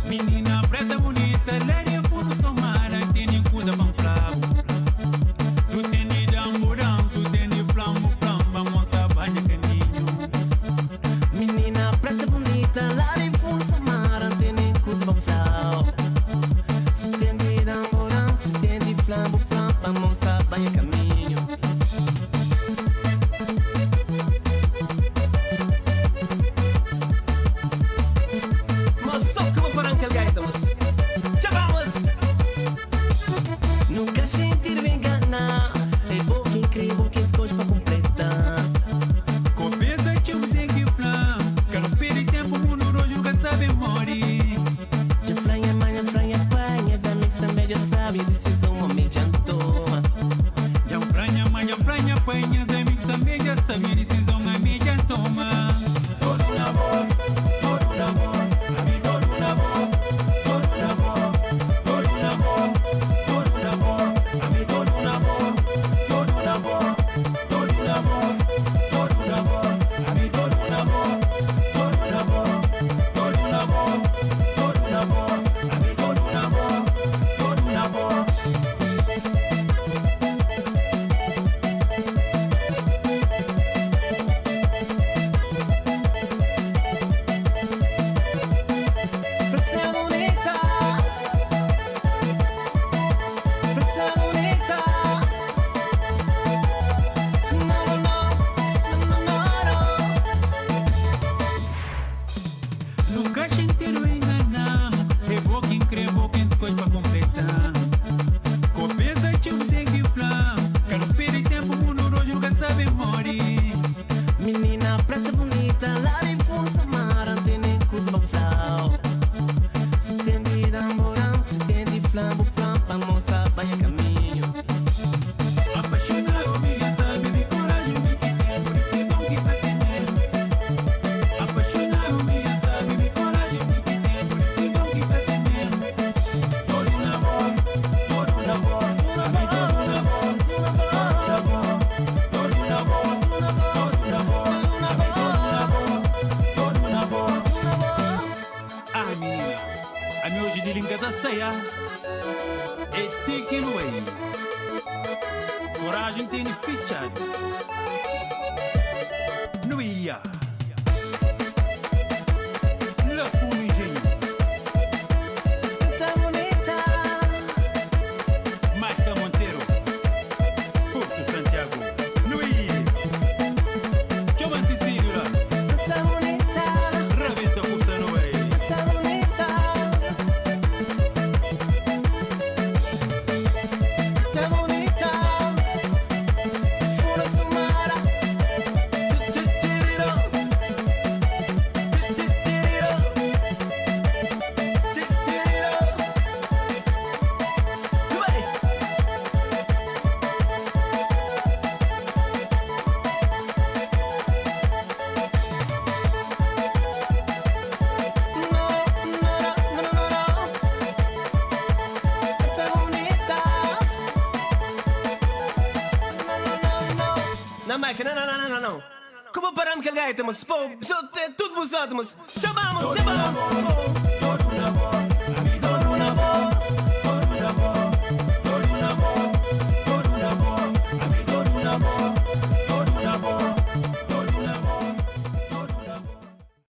Menina preta bonita, lá de fundo tomara, tem coisa pra fla. Tu tem de damburão, tu tem de flambo, flamba, moça, baixa caminho. Menina preta bonita, lá de fundo Samara, tem coisa pra fla. Se tem de damburão, se tem de flambo, flamba, moça, banha caminho. Mas só que vou parar aquele gaita, mas. Chamamos! Nunca sentir me enganar. É bom que incrível que escolhe pra completar. Cabeça tio tem que flan, quero perder tempo, mundo hoje nunca sabe morrer. De franha, manha, franha, panha. As amigos também já sabem, decisão homem já toma. Já franha, mãe, já franha, panha, os amigos também já sabem, decisão a mídia toma. Todo na boa, todo na boa, a mim todo na boa, todo na boa, todo na boa, todo na boa, a mim todo na boa, todo na boa, todo na boa, todo na boa, a mim todo na boa, todo na boa, todo na boa, todo na boa, a mim todo na boa, todo na boa. Preta bonita, preta bonita. Não, não, não, não, não, não. Nunca inteiro enganamos. Reboque, increboque, depois pra completar. Copesa, tio, tem que flan. Quero perder tempo, mundo hoje nunca sabe morrer. Menina preta bonita, lá de fundo Samara, tem nem coisa pra flau. Se tem de namorão, se tem de flambo, flampa, moça, banha caminho. Apaixonado, minha sabe, de coragem, me que tem, por decisão que tá tendo. Apaixonado, minha sabe, de coragem, me que tem, por decisão que tá tendo. Todo na boa, todo na boa, a mim todo na boa, todo na boa, todo na boa, todo na boa, a mim todo na boa, todo na boa. Ah, menina, a minha hoje de linka da saia é taking away. Coragem tem ficha. Nuia. La Fundo Engenho. Preta bonita, Marca Monteiro. Porto Santiago. Nuia. Giovanni Sicílio lá. preta bonita, Rebenta Custa Noé. preta bonita. Preta bonita, fundo Samara. Tchê, Não, Mike, não, não, não, não, não. Como paramos aquele gaita, mas pô, tudo usado, mas chamamos, chamamos.